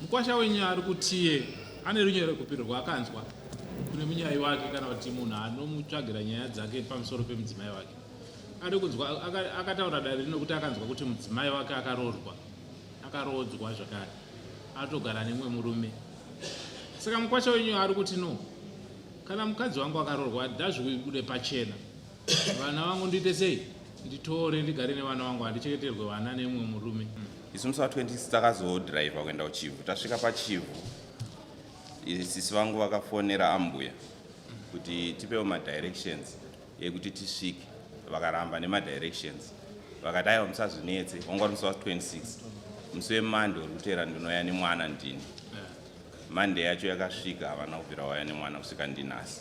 Mukwasha wenyu ari kutiye ane runyerekupi rwaakanzwa kune munyai wake kana kuti munhu anomutsvagira nyaya dzake pamusoro pemudzimai wake. Ari kunzwa akataura dare rino kuti akanzwa kuti mudzimai wake akaroorwa, akaroodzwa zvakare, atogara nemumwe murume. Saka mukwasha wenyu ari kuti no, kana mukadzi wangu akaroorwa ndazvibude pachena, vana vangu ndiite sei? Nditore ndigare nevana vangu, handichengeterwe vana nemumwe murume. Isu musi wa 26 takazodhiraivha kuenda kuChivhu. Tasvika paChivhu, sisi vangu vakafonera ambuya kuti tipewo madirections ekuti tisvike. Vakaramba nemadirections, vakati aiwa musazvinetse, wanga uri musi wa 26 musi weMonday uri kuteera ndinouya nemwana ndini. Monday yacho yakasvika havana kubvira vauya nemwana kusvika ndinhasi.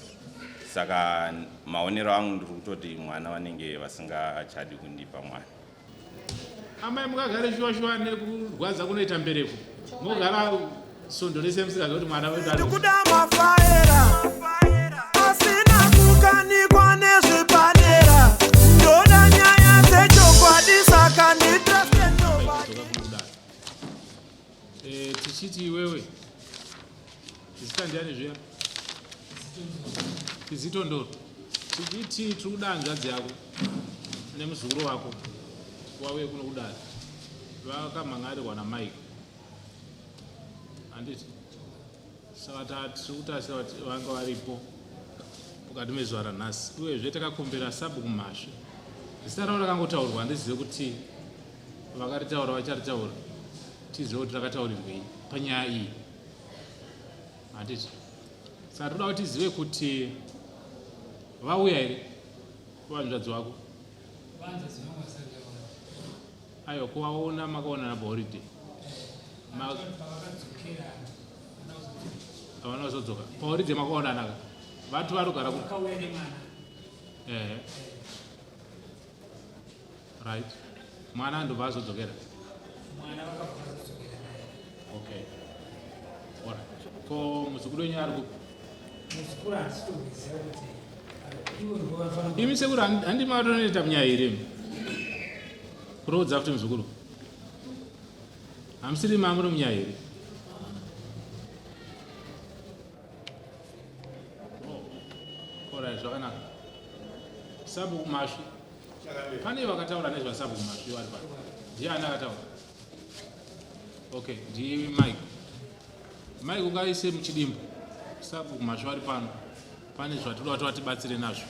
Saka maonero angu ndiri kutoti mwana vanenge vasingachadi kundipa mwana. Amai mukagare shuwa shuwa nekurwadza kunoita mbereko mogara svondo rese musingazivi kuti mwana wedu ari Ndikuda mafaera asina kukanikwa nezvepadera. Ndoda nyaya dzechokwadi saka nditraste nobody. Dzoka kuno kudaro. Eh, tichiti iwewe zita ndiani zviya tizitondoro tichiti tiri kuda hanzvadzi yako nemuzukuru wako wauye kuno kudare vakamhan'arirwa namike handiti saka tiri kutarisira kuti vanga varipo mukati mezuva ranhasi uyezve takakumbira sabhuku mhasvi zita ravo rakangotaurwa handizive kuti vakaritaura vacharitaura tizive kuti rakataurirwei panyaya iyi handiti saka toda kuti tizive kuti vauya here kuvanzvadzi wako aiwa kuvaona makaonana paholiday havana kuzodzoka paholiday makaonana ka vati varugara ehe right mwana ndobva azodzokera mwana vakabva vazodzokera naye okay alright ko muzukuru wenyu ari kupi muzukuru handisi kuziva kuti ivo ndivo vanofanira imi sekuru handi matonoita munyaya here imi kuroodza futi muzukuru hamusiri mamuri munyaya here oh. Alright, zvakanaka sabhuku masvi Pane vakataura nezvasabhuku Masvi vari pano. Ndiani akataura? Okay, ndi Mike. Mike ungaise muchidimbu. Sabhuku Masvi vari pano. Pane zvatinoda kuti vatibatsire nazvo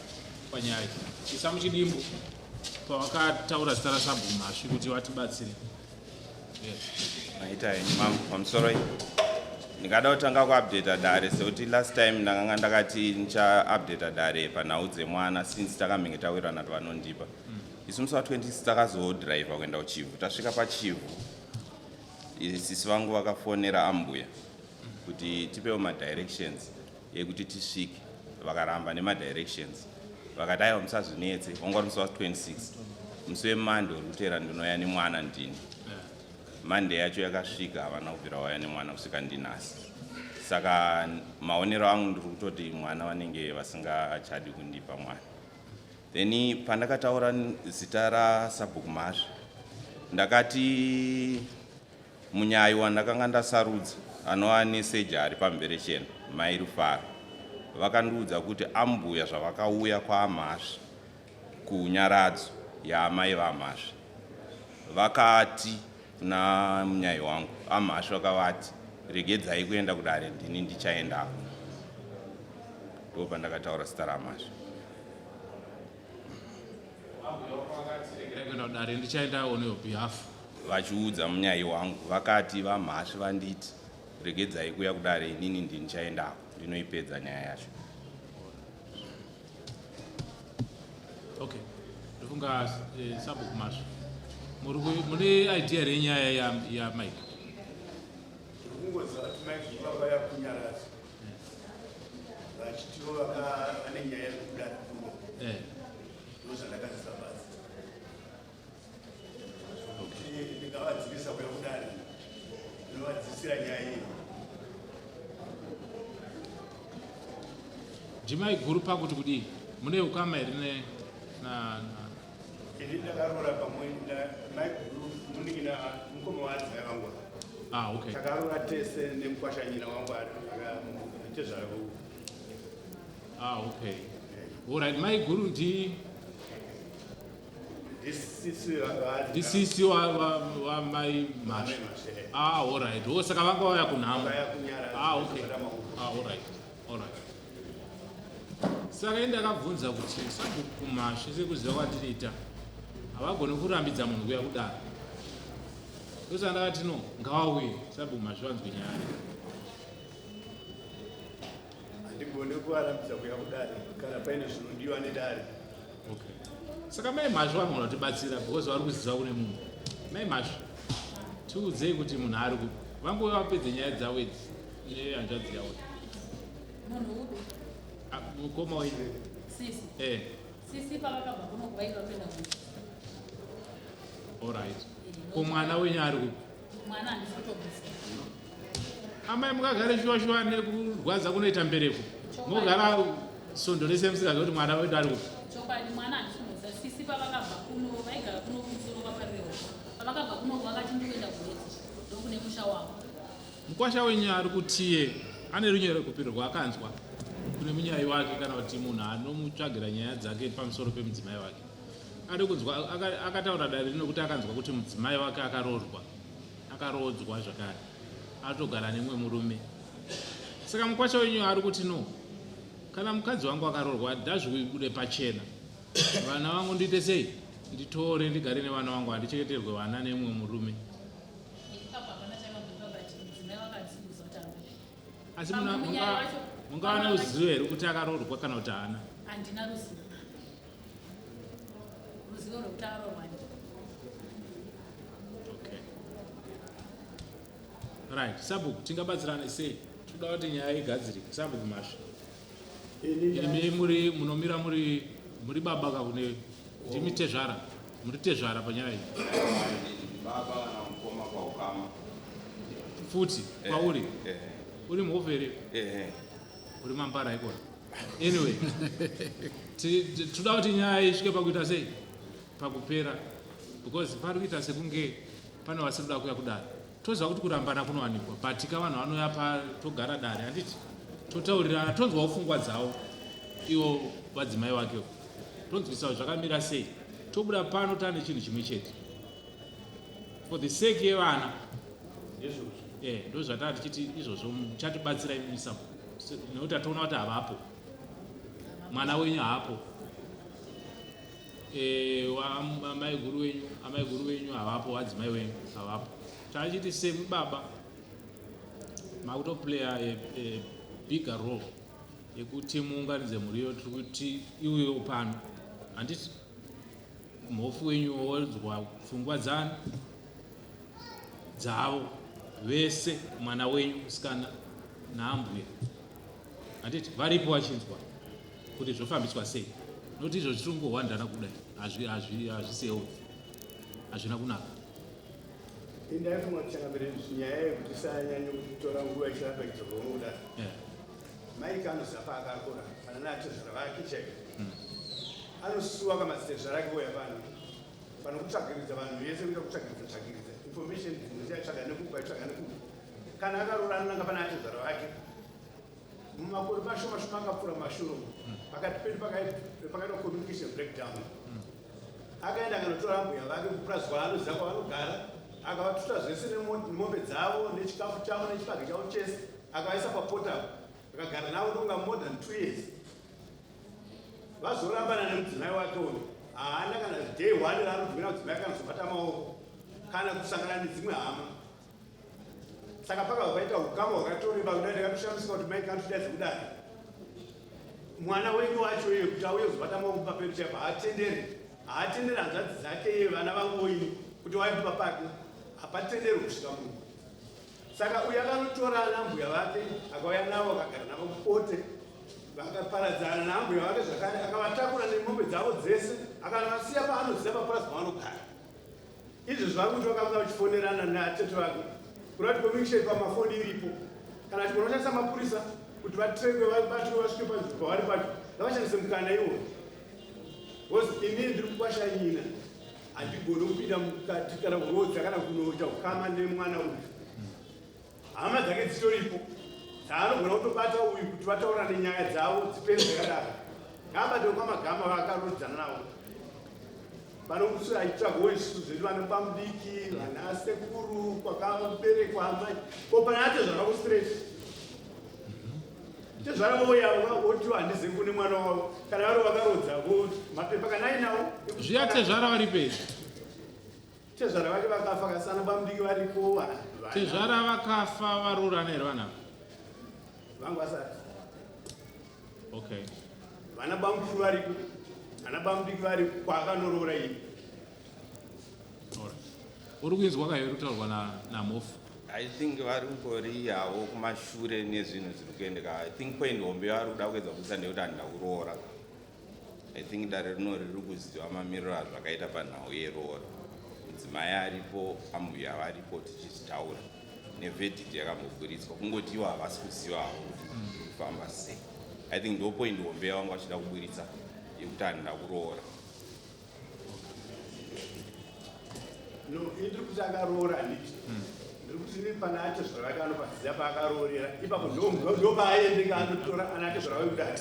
panyaya iyi. Isa muchidimbu pavakataura zita rasabhuku Masvi kuti vatibatsire. Maita henyu mambo pamusoro iyi. Ndingada kutanga kuupdata dare sekuti last time ndakanga ndakati ndichaupdata dare panhau dzemwana since takamhenge tawirirana kuti vanondipa. Isu musi wa 26 takazodriver kuenda kuChivhu. Tasvika paChivhu sisi vangu vakafonera ambuya kuti tipewo madirections yekuti tisvike vakaramba nemadirections vakati aiwa musazvinetse wanga uri musi wa 26 musi wemonday uri kuteera ndinouya nemwana ndini monday yacho yakasvika havana kubvira vauya nemwana kusvika ndinhasi saka maonero angu ndiri kutoti mwana vanenge vasingachadi kundipa mwana then pandakataura zita rasabhuku mhasva ndakati Munyayi wandakanga ndasarudza anova neseja ari paMverechena, Mai Rufaro, vakandiudza kuti ambuya zvavakauya kwaAmhasvi kunyaradzo yaamai vaAmhasvi, vakati kuna munyayi wangu, Amhasvi vakavati regedzai kuenda kudare ndini ndichaendako. Ndopandakataura zita raAmhasvi. Kuenda kudare ndichaenda on your behalf. Vachiudza munyayi wangu vakati vaMhasvi vanditi regedzai kuya kudare inini ndini chaendako ndinoipedza nyaya yacho. Okay. Ndofunga eh, sabhuku Mhasvi. Muri mune idea renyaya ya ya Mike. Kungoziva kuti Mike vakauya kunyaradzo. Vachitiwo vane nyaya yekuda kuno. Eh. Ndozvandakaziva basi. Ndikavadzivisa kuya kudare. Ndinovadzivisira nyaya iyi. Jimai guru pakuti kudii? Mune ukama here ne na na Ini ndakaroora pamwe na mai guru munin'ina mukoma waadzimai vangu. Ah, okay. Takarora tese nemukwashanyina wangu tezvara. Ah, okay, alright. Mai guru ndi Ndisisi. Ndisisi wamai Mhashu. Ah, alright. O, saka vanga vauya kunhamo. Ah, okay. Ah, alright. Saka ende akabvunza kuti sabhuku Mhashu, sekuziva kwatiriita, havagoni kurambidza munhu kuya kudaro. Ndosaka ndakati no, ngavauye sabhuku Mhashu vanzwe nyaya. Handigoni kuvarambidza kuya kudare kana paine zvinodiwa nedare. Okay, saka mai Mhashu vanogona kutibatsira because vari kuziva kune munhu. Mai Mhashu, tiudzei kuti munhu ari kupi. Vangouya vapedze nyaya dzavo idzi nehanzvadzi yavo. Munhu upi? Ah, mukoma wenyu. Sisi? Eh. Sisi pavakabva kuno kuvaida kuenda kuiti. Alright, ko mwana wenyu ari kupi? Mwana handisi kutomuziva. Amai, mukagare shuwa shuwa nekurwadza kunoita mbereko, mogara sondo rese musingazivi kuti mwana wedu ari kupi? Chokwadi, mwana handisi kumuziva. Sisi pavakabva kuno, vaigara kuno kumusoro kwaParirewo. Pavakabva kuno vakati ndikuenda kuweti, ndokune musha wavo. Mukwasha wenyu ari kutiye ane runyero kupiro rwaakanzwa kune munyai wake kana kuti munhu anomutsvagira nyaya dzake pamusoro pemudzimai wake. Ari kunzwa akataura dare rino kuti akanzwa kuti mudzimai wake akaroorwa, akaroodzwa zvakare, atogara nemumwe murume. Saka mukwasha wenyu ari kuti no, kana mukadzi wangu akaroorwa, ndazvibude pachena, vana vangu ndiite sei, nditore ndigare nevana vangu, handichengeterwe vana nemumwe murume. Ipapo hapana chakabvuka, but mudzimai wake handisi kuziva kuti ari kupi. Asi Pamwe munyai wacho- mungava neruzivo here kuti akaroorwa kana kuti haana? Handina ruzivo rwekuti akaroorwa ndi. Okay, right. Sabhuku, tingabatsirane sei? Toda kuti nyaya igadzirike. Sabhuku Mhashu, imi muri munomira muri baba kakune ndimi tezvara, muri tezvara panyaya iyi? Baba kana mukoma paukama. Futi kwauri? Eh. Uri mhofu here? Eh. Uri mambara ikona. Anyway, toda kuti nyaya isvike pakuita sei, pakupera, because pari kuita sekunge pane vasiri kuda kuuya kudare. Toziva kuti kurambana kunowanikwa, but ka vanhu vanouya pa togara dare, handiti? Totaurirana, tonzwawo pfungwa dzavo ivo vadzimai vakewo, tonzwisa zvakamira sei, tobuda pano taane chinhu chimwe chete for the sake yevana. Eh, ndo zvataa tichiti izvozvo muchatibatsira imi sabhuku, nekuti tatoona kuti havapo, mwana wenyu haapo. Eh, amai guru wenyu, amai guru wenyu havapo, vadzimai wenyu havapo. Tachiti semi baba makutoplaya a bigger role yekuti muunganidze mhuri iyo. Tiri kuti iuyewo pano, handiti? Mhofu wenyu wonzwa pfungwa dzani dzavo vese, mwana wenyu musikana naambuya, handiti? Varipo vachinzwa kuti zvofambiswa sei, nokuti izvo zviri kungohwandana kudai hazvisi healthy, hazvina kunaka. Indaifunga kuchangamire nyaya yekuti isanyanye kutora nguva ichiramba ichidzoka kudai. Maika anoziva paakakura kana naatezvara vake chaiko. Anosuwa kamadzitezvara ake kuuya pano pano kutsvagiridza vanhu vese, kuita kutsvagiridza tsvagiridza information dzinochatsvaga nekuku aitsvaga nekuku. Kana akaroora anonanga pana atezvara vake. Mumakore mashoma shoma akapfuura mashure umu, pakati pedu pakaitwa communication breakdown. Akaenda akanotora mbuya vake kupurazi kwaanoziva kwavanogara, akavatuta zvese nemombe dzavo nechikafu chavo nechibage chavo chese, akavaisa papota, akagara navo ndonga more than 2 years. Vazorambana nemudzimai wake uyu, haana kana day one raanobvumira mudzimai akanozobata maoko kana kusangana nedzimwe hama. Saka pakabva paita ukama hwakatoreba kudai. Ndakatoshamisika kuti mai kanotida dzekudai mwana wenyu wacho iye kuti auye kuzobata maoko papedu chaipo, haatenderi, haatenderi hanzvadzi dzake iye, vana vangu ini kuti waipa pake hapatenderwi kusvika munhu. Saka uyu akanotora nambuya vake, akauya navo, akagara navo kupote. Vakaparadzana nambuya vake zvakare, akavatakura nemombe dzavo dzese, akanovasiya paanoziva papurazi pavanogara. Izvo zvari kuti vakanga vachifonerana natete vake, kuda kuti communication pamafoni iripo. Kana achigona kushandisa mapurisa kuti vatrekwe, vabatwe, vasvike panzvimbo pavari pacho, ngavashandise mukana iwoyo, because inini ndiri kukwashanyina, handigoni kupinda mukati kana kurodza kana kunoita ukama nemwana uyu. Hama dzake dzitoripo dzaanogona kutobata uyu kuti vataurane nyaya dzavo dzipere dzakadaro. Ngaabatewo kwamagama vaakarodzana navo. Vanokusura achitsvagawo isusu zvedu vana bamudiki, vana sekuru, kwakaberekwa amai. Ko pana atezvara kustraight. Tezvara vouya votiwa handizivi kune mwana wavo kana vari vakarodza mapepa kana ainawo. Zviya tezvara varipi? Tezvara vake vakafa kasana bamudiki variko. Tezvara vakafa varoorana here vana? Vangu vasati. Okay. Vana bamukuru variko. Vana bamudiki variko kwakanoroora iye. Alright. Uri kuinzwa ka here kutaurwa na naMhofu? I think vari kungori havo kumashure nezvinhu zviri kuendeka. I think point hombe yavari kuda kuedza kubudisa ndeyekuti handina kuroora. I think dare rino riri kuziva mamiriro azvakaita panhau yeroora. Mudzimai aripo, ambuya varipo tichizvitaura. Neverdict yakamboburitswa kungoti ivo havasi kuziva havo kuti zviri kufamba sei. I think ndo point hombe yavanga vachida kuburitsa yekuti handina kuroora. No, ini ndiri kuti akaroora handiti. Ndiri kuti ini pana atezvara vake anopaziva paakaroorera. Ipapo ndo paaendeka anotora ana atezvara vake kudai.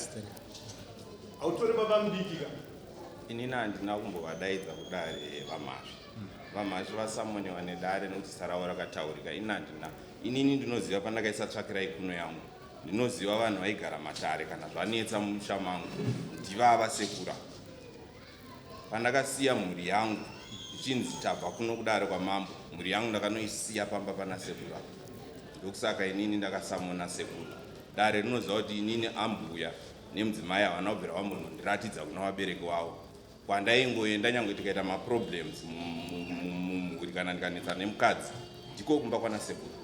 Hautori baba mudiki ka. Inini handina kumbovadaidza kudare VaMhasvi. VaMhasvi vasamonewa nedare nekuti zita ravo rakataurika. Ini handina. Inini ndinoziva pandakaisa tsvakirai kuno yangu. Ndinoziva vanhu vaigara matare kana zvanetsa mumusha mangu. Ndivava sekura. Pandakasiya mhuri yangu ichinzi tabva kuno kudare kwamambo, mhuri yangu ndakanoisiya pamba pana sekuru apa. Ndokusaka inini ndakasamona sekuru. Dare rinoziva kuti inini ambuya nemudzimai havana kubvira vambonondiratidza kuna vabereki vavo. Kwandaingoenda nyangwe tikaita maproblems mumhuri kana ndikanetsana nemukadzi, ndiko kumba kwana sekuru.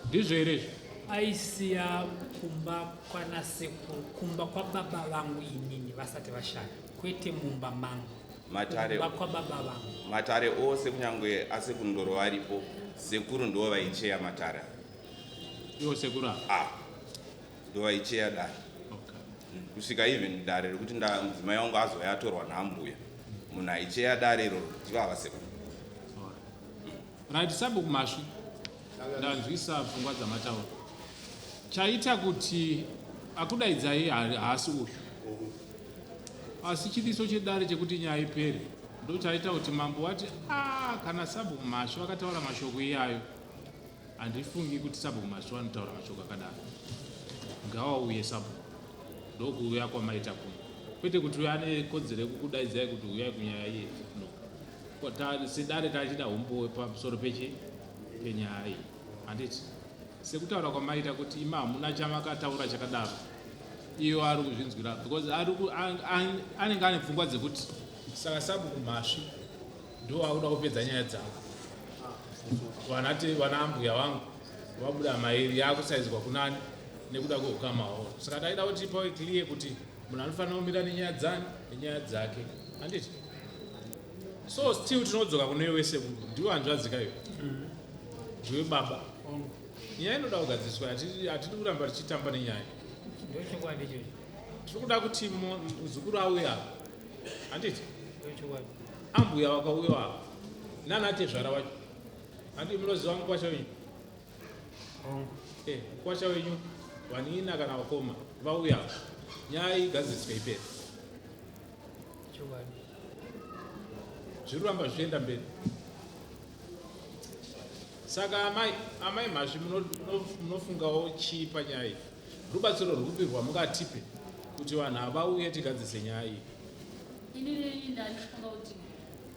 Ndizvo here izvi? Aisiya kumba kwana sekuru, kumba kwababa vangu inini vasati vashaya, kwete mumba mangu. Matare, Kumba kwababa vangu. Matare ose kunyangwe asekuru Ndoro varipo, sekuru ndivo vaicheya matare. Ivo sekuru ava? Ah, ndivo vaicheya dare. Okay. Kusvika even dare rekuti mudzimai wangu azouya atorwa naambuya. Munhu aicheya dare iroro ndivo ava sekuru. Right, Sabhuku Mhasvi, ndanzwisa pfungwa dzamataura. Chaita kuti akudaidzai haasi uyu. Asi chidiso chedare chekuti nyaya ipere ndochaita kuti mambo wati ah, kana Sabhuku Mhasvi vakataura mashoko iyayo, handifungi kuti Sabhuku Mhasvi vanotaura mashoko akadaro. Ngawauye Sabhuku. Ndokuuya kwamaita kuno. Kwete kuti uyo ane kodzero yekukudaidzai kuti uyai kunyaya iye. No. Sedare tachida humbowo pamusoro pechi penyaya iyi. Handiti? Sekutaura kwamaita kuti imi hamuna chamakataura chakadaro. Iyo ari kuzvinzwira because anenge ane pfungwa dzekuti saka Sabhuku Mhasvi ndo akuda kupedza nyaya dzangu. Vana ambuya vangu vabuda mairi yakusaidzwa kunani nekuda kweukama hwavo. Saka taida kuti pave clear kuti munhu anofanira kumira nenyaya dzani nenyaya dzake. Handiti? So still tinodzoka kune wese ndiwe hanzvadzi kayo. Ndiwe baba. Nyaya inoda kugadziriswa, hatidi kuramba tichitamba nenyaya. Ndochokwadi ichocho. Tiri kuda kuti muzukuru auye apa. Handiti? Ndochokwadi. Ambuya vakauya apa. Nana tezvara wacho. Handiti munoziva mukwasha wenyu? Mukwasha wenyu vanina kana vakoma vauya apa. Nyaya igadziriswe ipere. Chokwadi. Zviri kuramba zvichienda mberi. Saka amai Mhasvi munofungawo chii panyaya iyi? Rubatsiro rwupi rwamungatipe kuti vanhu ava vauye tigadzirise nyaya iyi? Inini ndanifunga kuti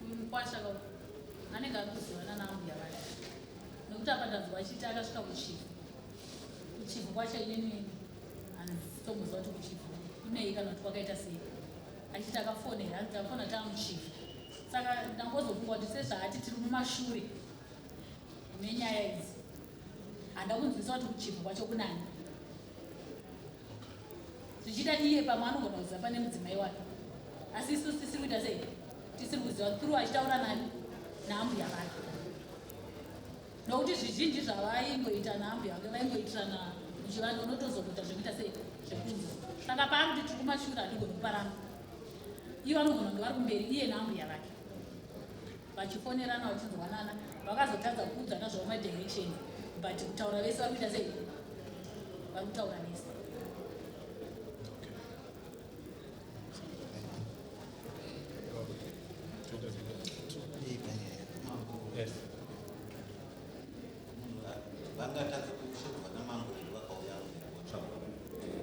uyu mukwasha ka anenge ari kuzivana naambuya vake. Nekuti apa ndanzwa achiti akasvika kuchivhu. Kuchivhu kwacho inini handitomuziva kuti kuchivhu kunei kana kuti kwakaita sei. Achiti akafonera, hanzi takafona taamuchivhu. Saka ndangozofunga kuti sezvaati tiri mumashure nenyaya idzi, handa kunzwisa kuti kuchivhu kwacho kunani. Zvichiita iye pamwe anogona kuziva pane mudzimai wake, asi isusu tisiri kuita sei, tisiri kuziva through achitaura nani naambuya vake. Nokuti zvizhinji zvavaingoita naambuya vake vaingoitirana muchivanhu, unotozokuita zvekuita sei zvekunzi. Saka paari kuti tiri kumashure handigoni kuparamba, ivo vanogona kunge vari kumberi iye naambuya vake. Vachifonerana vachinzwanana, vakazotadza kuudzana zvavo madirections, but kutaura vese vari kuita sei, vari kutaura vese. Yes. Vangatadza kushedzwa namambo vakauya votsvagwa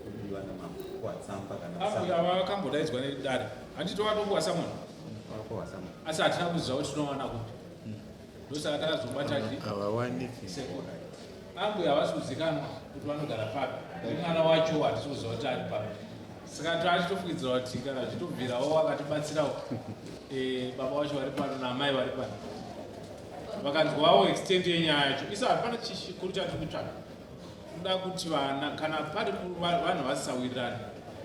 kudiwa namambo kuwatsamba kana Ambuya vakambodaidzwa nedare, handiti? Watopuwa summon, asi hatina kuziva kuti tinowana kupi, ndosaka takazobata chi Havawaniki. Sekuru. Ambuya havasi kuzikanwa kuti vanogara papi, nemwana wacho hatisi kuziva kuti ari papi. Saka tachitofungidzira kuti kana zvichitobvirawo akatibatsirawo, baba vacho vari pano naamai vari pano, vakanzwawo extent yenyaya yacho. Isu hapana chikuru chatiri kutsvaka, kuda kuti vana kana pari vanhu vasisawirirani,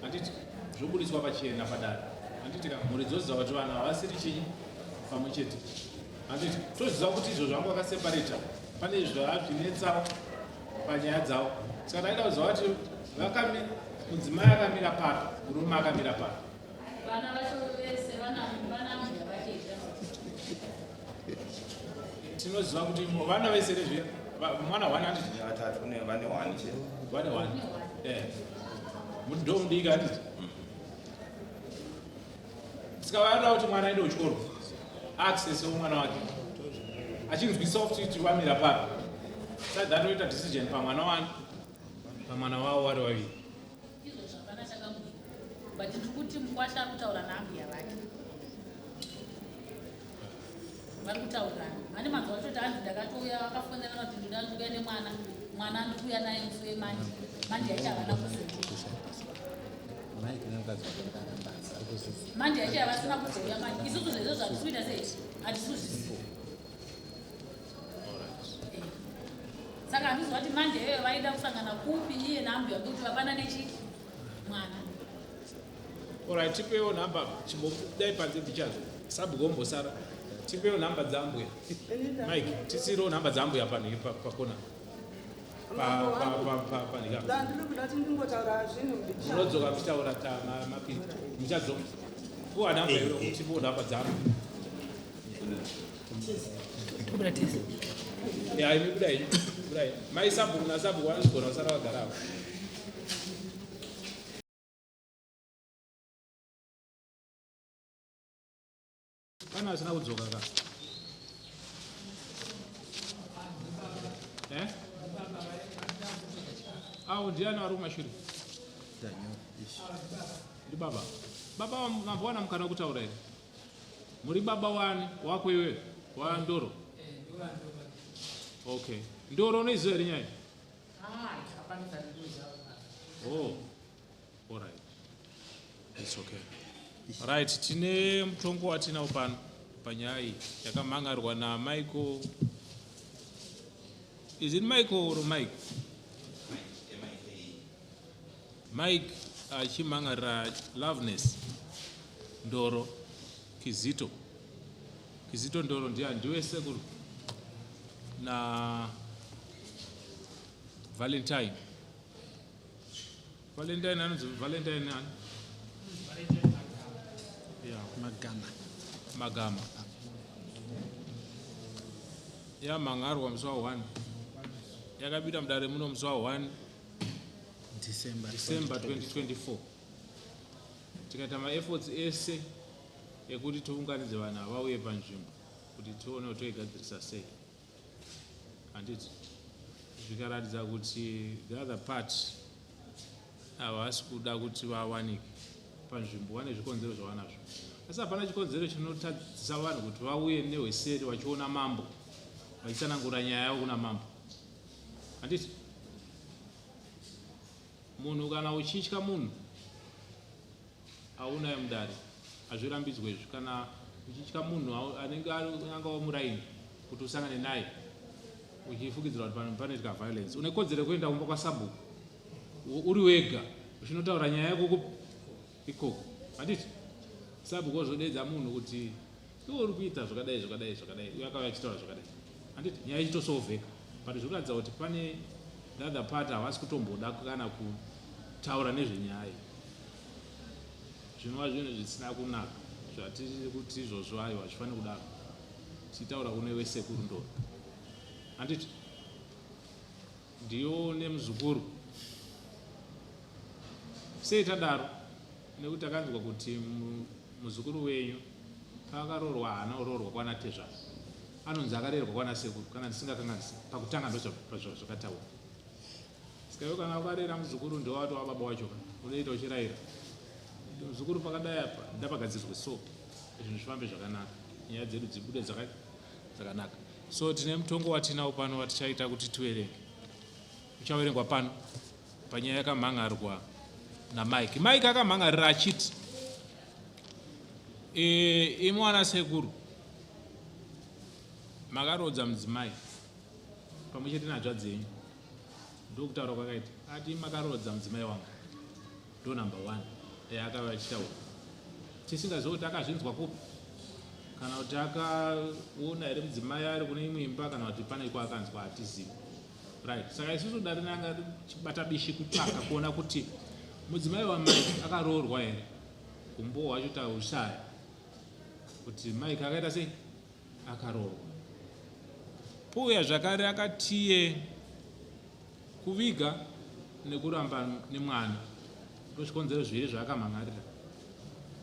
handiti, zvobudiswa pachena padare, handiti ka? Mhuri dzoziva kuti vanhu havasiri chinyi pamwe chete, handiti? Toziva kuti izvo zvangu vakaseparata, pane zvazvinetsawo panyaya dzavo. Saka taida kuziva kuti mudzimai akamira papi, murume akamira papi. Vana vacho vese vana mbuya vake. Tinoziva kuti vana vese rezve mwana one, handiti? Vatatu, kune vane one chete. Vane one, ndo mudiki, handiti? Saka vanoda kuti mwana aende kuchikoro, accessewo mwana wake, achinzwisa futi kuti vamira papi, saka atoita decision pamwana wani, pamwana wavo vari vaviri. Izvo zvapana chakambuya, but ndiri kuti mukwasha ari kutaura naambuya vake, vari kutaurirana. Vane manzwa vatoti hanzi ndakatouya, vakafonerana kuti ndoda ndikuuya nemwana, mwana ndikuuya naye musi wemandi. Mandi yacho havana kuzouya. Mike nemukadzi wake vakaramba, ari kuzviziva. Mandi yacho havasina kuzouya mandi. Isusu zvezvo zvatisi kuita sei, hatisi kuzviziva. Saka handiziva kuti manje iyoyo vaida kusangana kupi iye naambuya kuti vapanane chi mwana. Alright, tipewo nhamba, chimbodai panze bichazo, sabhukombosara, tipewo nhamba dzaambuya. Mike, tisirewo nhamba dzaambuya panhiki pakona panhika. Ndandiri kuda kuti ndingotaura zvinhu mbichana. Munodzoka muchitaura mapiri, muchadzoka. Puwa nhamba iwe, tipewo nhamba dzaambuya. Tobuda tese. Ya, imi budai, budai. Mai sabhuku nasabhuku vanozvigona kusara vagara avo. Pane asina kudzoka ka? Eh? Awo ndiani vari kumashure? Ndibaba. Baba, mambowana mukana wekutaura here? Muri baba wani wako iwewe waNdoro? Okay, Ndoro, unoiziva here nyaya? Oh, alright, it's okay. Right, tine mutongo watinawo pano panyaya iyi yakamhangarwa naMichael. Is it Michael or Mike? Mike achimhangarira Loveness Ndoro Kizito. Kizito Ndoro ndiani? Ndiwe sekuru? Na Valentine, Valentine anonzi Valentine ani? Yeah. Magama. Magama. Yamhangarwa musi wa1, yakabida mudare muno musi wa1 December. December 2024. Tikaita maefforts ese ekuti tiunganidze vanhu ava vauye panzvimbo kuti tione kuti toigadzirisa sei, handiti? Zvikaratidza kuti the other part havasi kuda kuti vawanike panzvimbo, vane zvikonzero zvavanazvo, asi hapana chikonzero chinotadzisa vanhu kuti vauye nehweseri vachiona mambo, vachitsanangura nyaya yavo kuna mambo, handiti? Munhu kana uchitya munhu aunaye mudare, hazvirambidzwe izvi. Kana uchitya munhu anenge angawa muraini kuti usangane naye, uchifungidzira kuti panoitika violence, une kodzero yekuenda kumba kwasabhuku uri wega uchinotaura nyaya yako ikoko, handiti? Sabhuku ozodedza munhu kuti iwe uri kuita zvakadai, zvakadai, zvakadai, uye akauya achitaura zvakadai, handiti? Nyaya ichitosolveka. But zvikuratidza kuti pane the other part havasi kutomboda kana kutaura nezvenyaya iyi, zvinova zvinhu zvisina kunaka, zvatiri kuti izvozvo aiwa, hazvifaniri kudaro. Tichitaura kune wesekuru Ndoro. Handiti? Ndiyo nemuzukuru. Sei tadaro? Nekuti takanzwa kuti muzukuru wenyu paakaroorwa haana kuroorwa kwana tezvara. Anonzi akarerwa kwana sekuru kana ndisingakanganisi. Pakutanga ndozvakataurwa. Saka iwe kana ukarera muzukuru ndiwe watova baba wacho ka unoita uchirayira kuti muzukuru pakadai apa ndapagadzirwe so zvinhu zvifambe zvakanaka nyaya dzedu dzibude dzakanaka so tine mutongo watinawo pano watichaita kuti tiverenge uchaverengwa pano panyaya yakamhan'arwa namike mike akamhan'arira achiti e, imi wana sekuru makaroodza mudzimai pamwe chete nehanzvadzi yenyu ndokutaura kwakaita ati makaroodza mudzimai wangu ndo number one yaakava achitaura tisingazivi kuti akazvinzwa kupi kana kuti akaona here mudzimai ari kune imwe imba kana kuti pane kwaakanzwa hatizivi right saka isusu dare nanga chibata bishi kutsvaka kuona kuti mudzimai wamike akaroorwa here umbowo hwacho tahushaya kuti mike akaita sei akaroorwa. Pouya zvakare akatiye kuviga nekuramba nemwana ndozvikonzero zviviri zvaakamhan'arira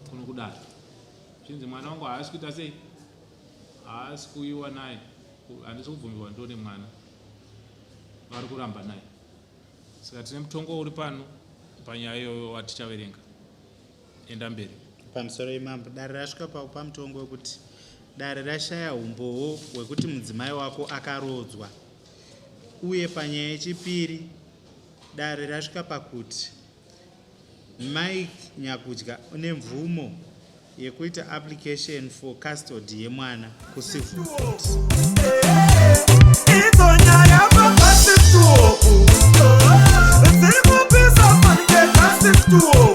kuno kudare zvinzi mwana wangu haasi kuita sei haasi kuiwa naye handisi kubvumirwa ndone mwana vari kuramba naye saka tine mutongo uri pano panyaya iyoyo watichaverenga Enda mberi. Pamusoro imambo, dare rasvika pakupa mutongo wekuti dare rashaya umbowo hwekuti mudzimai wako akaroodzwa uye panyaya yechipiri dare rasvika pakuti Mike Nyakudya une mvumo yekuita application for custody yemwana kucivil court. Idzo nyaya pabasi tuoku dziri kupisa fanike kasi tuoku.